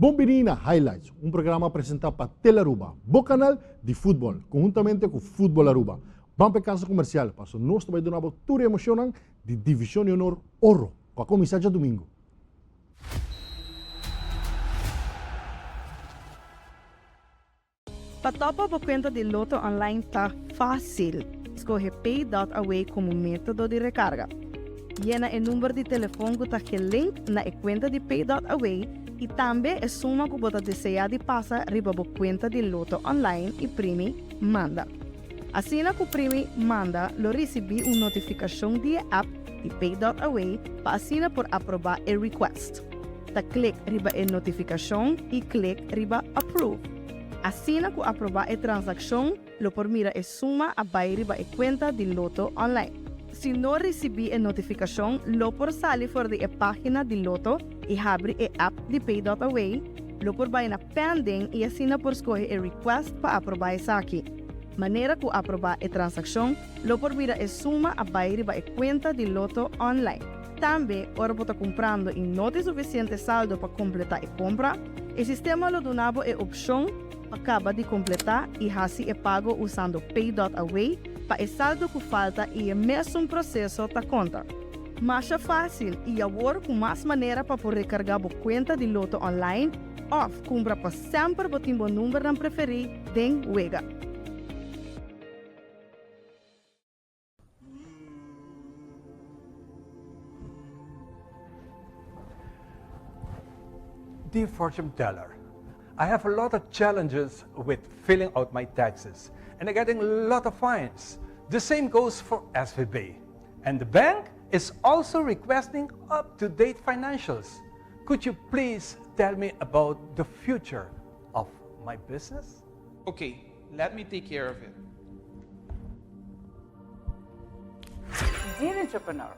Bon bini na Highlights, un programa presenta pa Tele Aruba, bo canal di futbol, conhuntamente cu Futbol Aruba. Ban pa e casa comercial, paso nos ta bay duna bo tur e emocionnan di Division di Honor Oro, cu a cuminsa djadumingo. Pa topa bo kuenta di Lotto Online ta fásil. Skohe Pay dot Away komo método di rekarga. Yena e number di telefon ku ta gelink na e kuenta di Pay dot Away i tambe e suma ku bo ta deseá di pasa riba bo kuenta di Lotto Online i primi Manda. Asina ku primi Manda lo risibí un notifikashon di e app di Pay dot Away pa asina por aprobá e request. Ta klik riba e notifikashon i klik riba Approve. Asina ku aprobá e transakshon, lo por mira e suma a bai riba e kuenta di Lotto Online. Si no risibí e notifikashon, lo por sali for di e página di Lotto i habri e app di Pay dot Away, lo por bai na Pending i asina por skohe e request pa aprobá esaki. Manera ku aprobá e transakshon, lo por mira e suma a bai riba e kuenta di Lotto Online. Tambe, ora bo ta kumprando i no tin sufisiente saldo pa kompletá e kompra, e sistema lo duna bo e opshon pa kaba di kompletá i hasi e pago usando Pay dot Away pa e saldo ku falta i e mesun proseso ta konta. Masha fásil i awor ku mas manera pa por rekargá bo kuenta di Lotto online òf kumpra pa semper bo tin bo numbernan preferí den wega. Dear fortune teller, I have a lot of challenges with filling out my taxes and I'm getting a lot of fines. The same goes for SVB. And the bank is also requesting up-to-date financials. Could you please tell me about the future of my business? Okay, let me take care of it. Dear entrepreneur,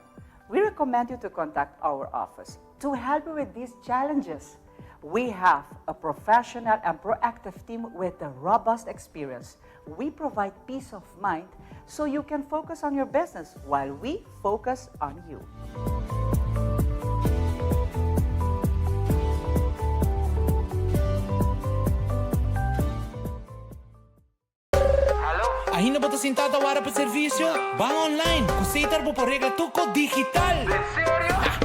we recommend you to contact our office to help you with these challenges. We have a professional and proactive team with a robust experience. We provide peace of mind so you can focus on your business while we focus on you. Ainda bo ta sintá ta wara pa servisio? Ban online! Ku Setar bo por regla tur kos digital!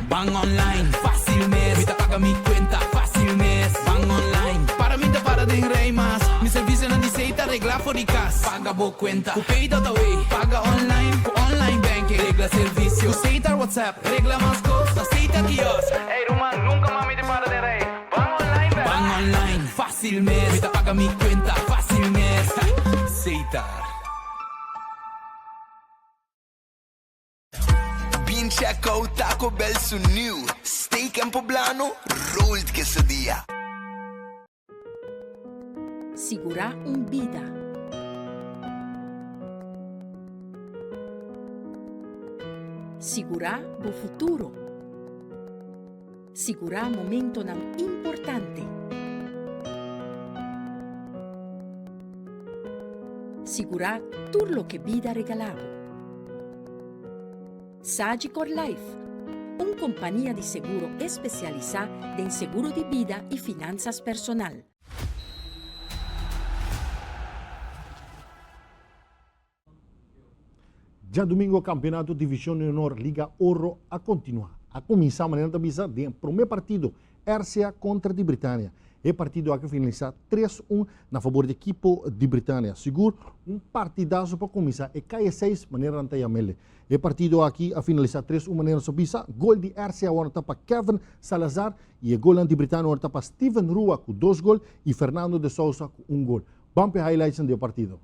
Ban online, fásil mes! Mi ta paga mi kuenta, fásil mes! Ban online, para mi ta para den rei mas! Mi servisionan di Setar regla for di kas! Paga bo kuenta ku Pay.away! Paga online ku online banking! Regla servisio ku Setar WhatsApp! Regla mas kos na Setar Kiosk! Ey ruman, nunka mas mi ta para den rei! Ban online bèk! Ban online, fásil mes! Mi ta paga mi kuenta, fásil mes! Setar. Bin check out Taco Bell su new Steak en Poblano Rolled Quesadilla. Sigurá un bida. Sigurá bo futuro. Sigurá momentonan importante. Sigurá tur loke bida regalá bo. Sagicor Life, un kompania di seguro espesialisá den seguro di bida i finansas personal. Djadumingo Campeonato Division di Honor Liga Oro a continua. A cuminsa manera ta bisa den e prome partido RCA contra di Britania. E partido aki finalisa tres un na fabor di ekipo di Britania. Sigur un partidazo pa cuminsa e calle seis manera nan ta yamele. E partido aki a finalisa tres un manera nos a bisa. Gol di RCA awor ta pa Kevin Salazar y e golnan di Britania awor ta pa Steven Rua cu dos gol y Fernando de Sousa cu un gol. Ban p'e highlightsnan di e partido.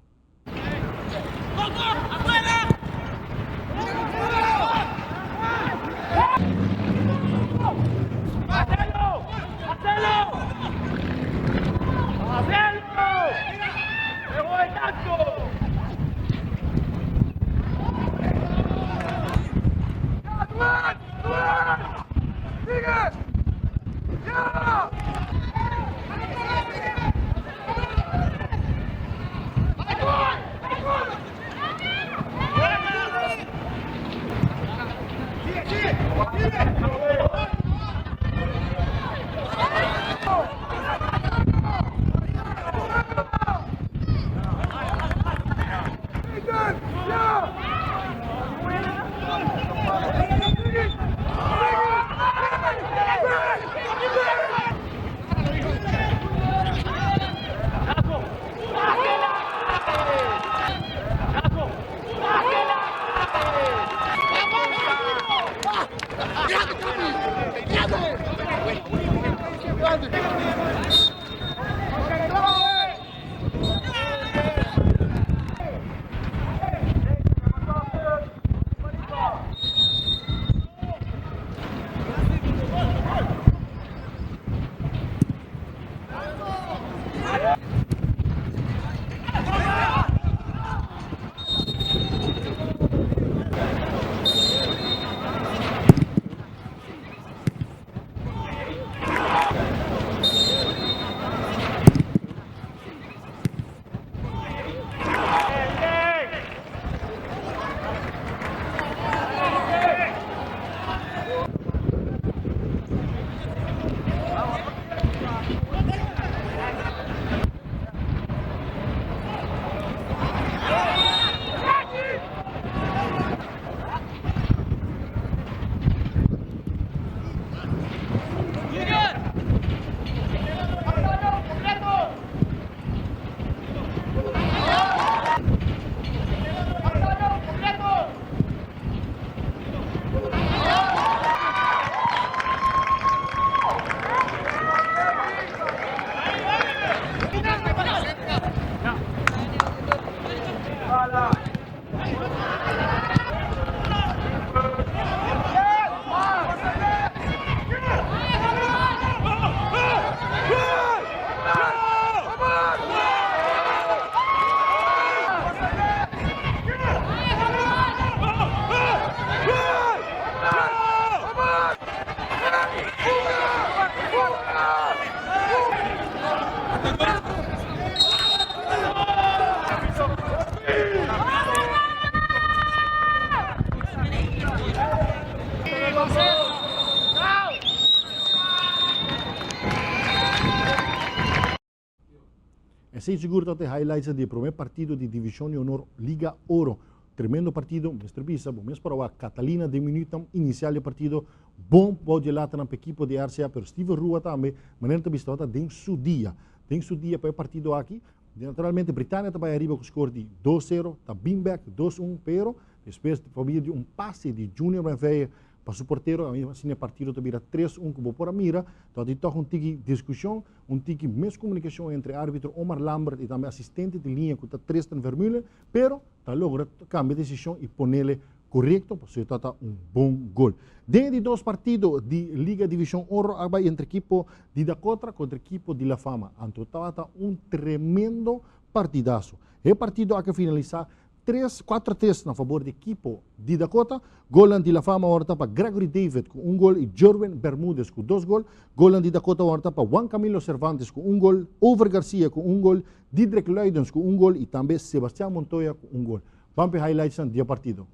Esey sigur ta e highlights di e prome partido di Division di Honor Liga Oro. Tremendo partido, mester bisa, bo mes por a wak Catalina den minuutnan inicial di e partido, bon bou di e latanan pa ekipo di RCA, pero Steven Rua tambe, manera ta bisa tabata den su dia, den su dia pa e partido aki. Naturalmente Britannia ta bai ariba cu score di dos sero, ta bin bek dos un, pero despues pa via di un pase di Junior Benveille pa su portero, asina e partido ta bira tres un cu bo por a mira, tabatin tog un tiki discusion. Un tiki miskomunikashon entre árbitro Omar Lambert i tambe asistente di liña ku ta Tristan Vermeulen, pero ta logra kambia desishon i ponele korekto pasobra ta ta un bon gol. Den e di dos partido di Liga Divishon Oro a bai entre ekipo di Dakotra kontra ekipo di La Fama. Anto tabata un tremendo partidaso. E partido a ke finalisá Tres, kuater tres na fabor di ekipo di Dakota. Golnan di La Fama awor ta pa Gregory David ku un gol i Jerwin Bermudez ku dos gol. Golnan di Dakota awor ta pa Juan Camilo Cervantes ku un gol, Over Garcia ku un gol, Diedrich Luidens ku un gol i tambe Sebastian Montoya ku un gol. Ban p'e highlightsnan di e partido.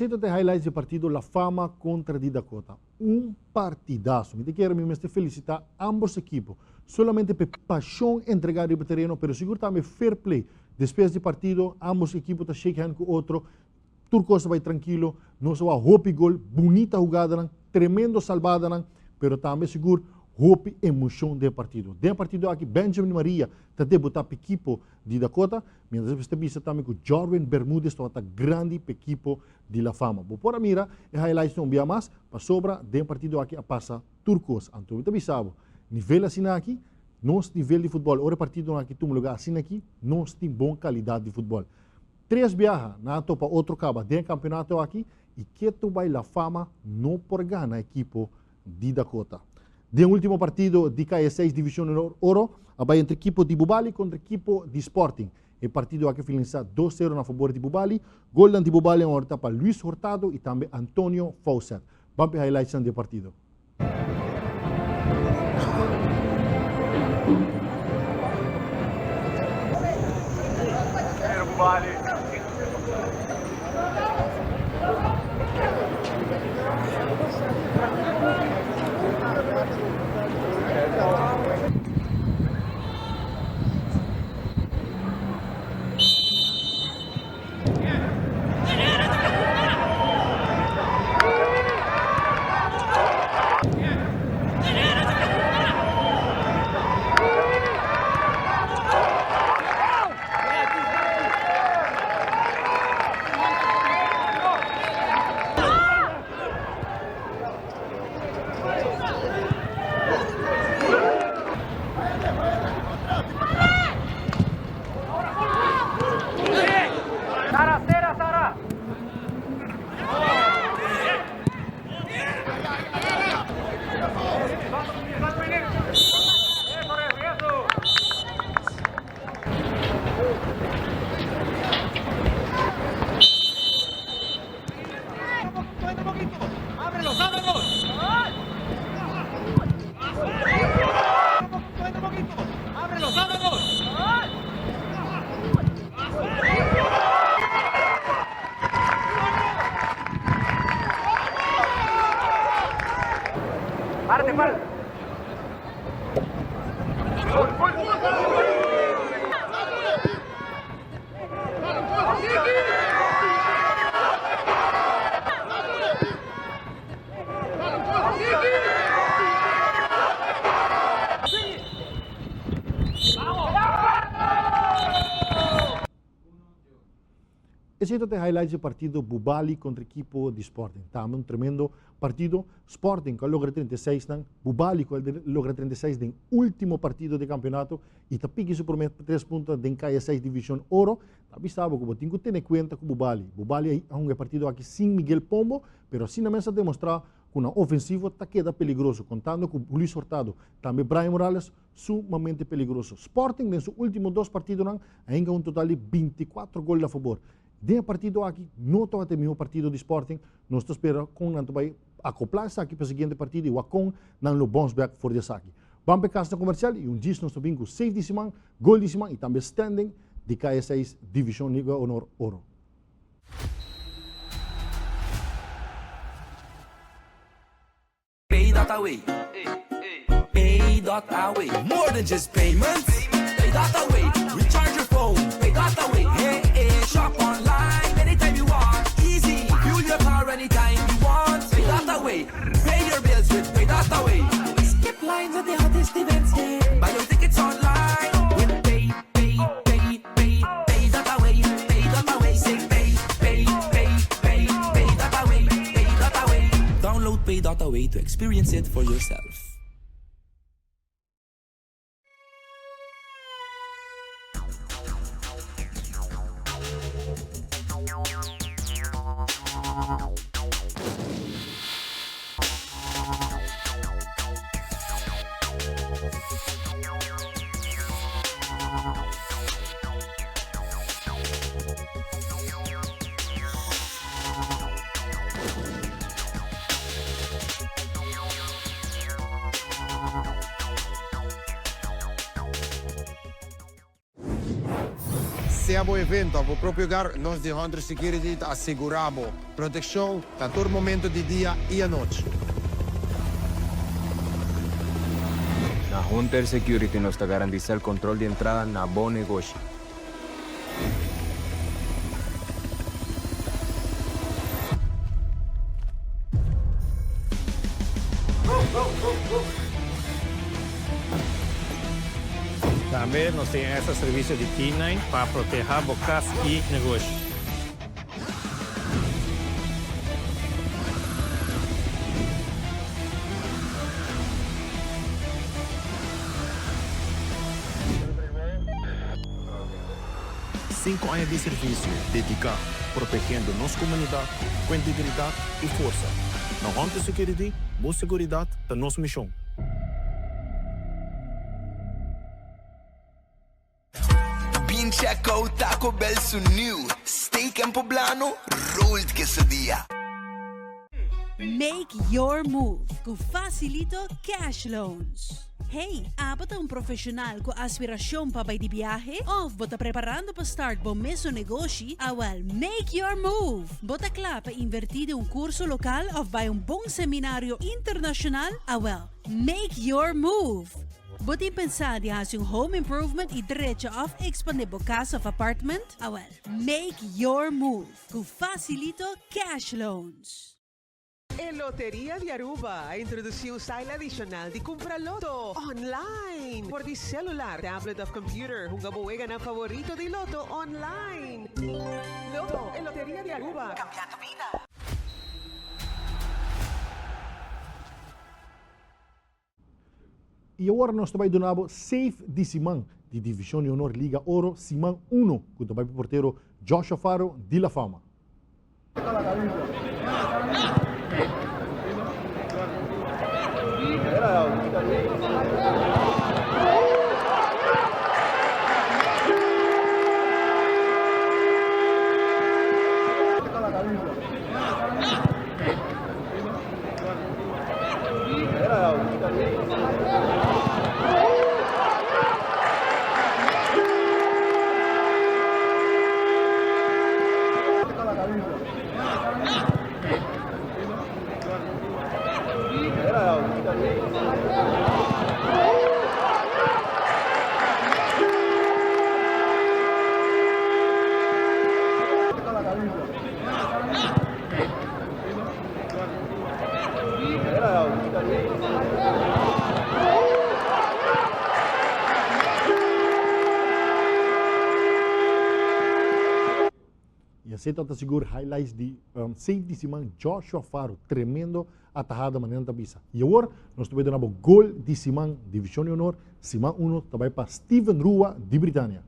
Esei ta e highlights di e partido La Fama kontra di Dakota. Un partidazo. Mi ta kere mi mester felisitá ambos ekipo. Solamente pa e pashon entregá riba tereno, pero sigur tambe fair play. Despues di partido ambos ekipo ta shake hand ku otro. Tur kos ta bai trankilo. Nos a wak hopi gol, bunita hugadanan, tremendo salbadanan, pero tambe sigur hopi emoshon den e partido. Den e partido aki Benjamin Maria ta debutá pa ekipo di Dakota, mientras mester bisa tambe cu Jorwin Bermudez tabata grandi p'e ekipo di La Fama. Bo por a mira e highlights un bia mas, pasobra den partido aki a pasa tur cos. Anto mi ta bisa bo, nivel asina aki, nos nivel di futbol, ora e partidonan aki tuma lugar asina aki, nos tin bon calidad di futbol. Tres biaha nan a topa otro caba den e campeonato aki y ketu bay La Fama no por gana ekipo di Dakota. Den ultimo partido di Kaya 6 Division Oro a bai entre ekipo di Bubali kontra ekipo di Sporting. E partido aki finalisa dos sero na fabor di Bubali. Golnan di Bubali a horta pa Luis Hurtado y tambe Antonio Fawcett. Ban p'e highlightsnan di e partido. Esei ta e highlights di partido Bubali kontra ekipo di Sporting. Tambe un tremendo partido. Sporting ku a logra 36 nan, Bubali ku a logra 36 den ultimo partido di kampeonato i ta piki su prome tres punto den Kaya 6 Divishon Oro. Ta bisa bo ku bo tin ku tene kuenta ku Bubali. Bubali a hunga e partido aki sin Miguel Pombo, pero asina mes a demostrá ku nan ofensivo ta keda peligroso, kontando ku Luis Hurtado, tambe Brian Morales, sumamente peligroso. Sporting den su ultimo dos partidonan a hinka un total di 24 gol na fabor. Den e partido aki no tabata e miho partido di Sporting, nos ta spera kon nan ta bai akopla esaki pa e siguiente partido i wak kon nan lo bounce back for di esaki. Ban pa e kasnan komersial i un djis nos ta bin ku save di siman, gol di siman i tambe standing di KS6 Divishon Liga Honor Oro. Pay.away Pay.away More than just payments Pay.away Recharge your phone Pay.away Hey, hey, shop online anytime you want Easy Fuel your car anytime you want Pay.away Pay your bills with Pay.away Skip lines at the hottest events yeah. Buy your tickets online with Pay, Pay, Pay, Pay, Pay dot away, Pay dot away, say Pay, Pay, Pay, Pay, Pay dot away, Pay dot away. Download Pay dot away to experience it for yourself. Sea bo evento of bo propio hogar, nos di Hunter Security ta asegura bo proteccion na tur momento di dia y anochi. Na Hunter Security nos ta garantisa el control di entrada na bo negoshi. Tambe nos tin extra servicio di K-nine pa proteha bo cas y negoshi. Sinku aña di servisio dediká protegiendo nos komunidat ku integridat i forsa. Na Hunter Security, bo seguridat ta nos mishon. Bin check out Taco Bell su new Steak en Poblano Rolled Quesadilla. Make your move ku Facilito Cash Loans. Hey, abo ta un profesional ku aspiracion pa bai di biahe? Of bo ta preparando pa start bo mesun negoshi? Awel, make your move! Bo ta kla pa inverti den un curso local of bai un bon seminario internacional? Awel, make your move! Bo tin pensa di hasi un home improvement y drecha of expande bo cas of apartment? Awel, make your move cu Facilito Cash Loans. E Loteria di Aruba a introduci un style adicional di cumpra loto online for di celular, tablet of computer. Hunga bo weganan favorito di loto online. Loto, e Loteria di Aruba, cambiando bida. I awor nos ta bai duna bo safe di siman di Divishon di Honor Liga Oro siman uno ku ta bai pa portero Joshua Faro di La Fama. Y así ta sigur highlights di um, save di siman Joshua Faro, tremendo atajada manera ta bisa. Y awor nos ta duna bo gol di siman División de Honor, siman 1 ta bai pa Steven Rua di Britania.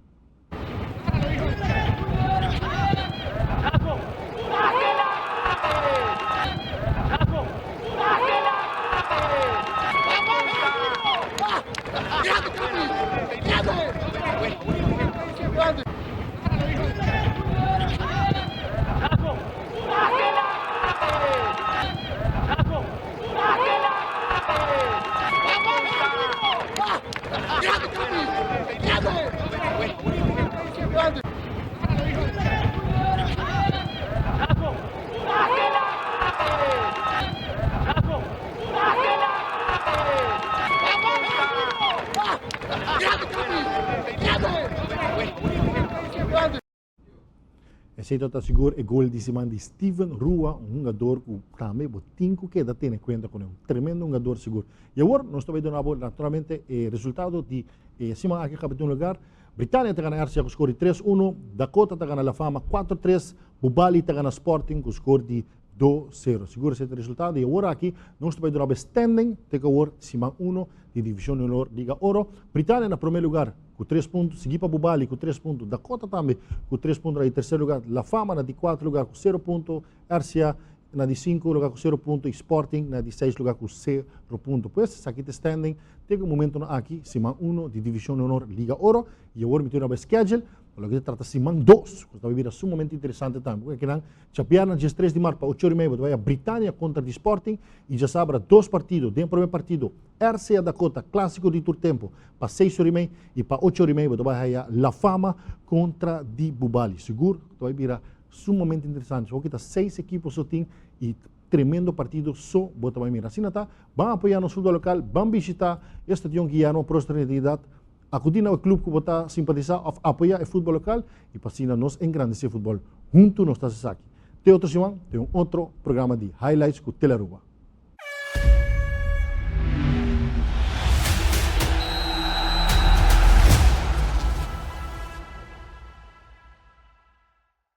Esey ta sigur e gol di siman di Steven Rua, un hungador cu tambe bo tin cu keda tene cuenta con e. Un tremendo hungador sigur. Y awor nos ta bay duna bo naturalmente e resultado di e siman aki caba di un lugar. Britania ta gana RCA cu score di tres uno, Dakota ta gana La Fama cuatro tres, Bubali ta gana Sporting cu score di dos sero. Sigur esey ta e resultado y awor aki nos ta bay duna bo e standing te cu awor siman uno di Division di Honor Liga Oro. Britania na prome lugar ku tres punto, sigui pa Bubali ku tres punto, Dakota tambe ku tres punto na di terser lugar, La Fama na di kuater lugar ku sero punto, RCA na di sinku lugar ku sero punto i Sporting na di seis lugar ku sero punto. Pues esaki ta e standing te ku e momentonan aki, siman uno di Divishon di Honor Liga Oro i awor mi tin un aba e schedule. Pa loke ta trata siman dos, ku ta bira sumamente interesante tambe. Ku kinan djabièrnè 13 di mart pa ocho ora i mei bo ta bai a Britania kontra di Sporting i djasabra dos partido. Den promé partido RCA Dakota, klásiko di tur tempu, pa seis ora i mei i pa ocho ora i mei bo ta bai haya La Fama kontra di Bubali. Sigur ta bai bira sumamente interesante. Hoki ta seis ekipo so tin i tremendo partido so bo ta bai mira. Asina ta, ban apoyá nos futbòl lokal, ban bishitá e Stadion Guillermo Próspero Trinidad. Akudí na e klub ku bo ta simpatisá òf apoyá e futbòl lokal i pa asina nos engrandesé futbòl. Huntu nos ta hasi esaki. Te otro siman den un otro programa di Highlights ku Telearuba.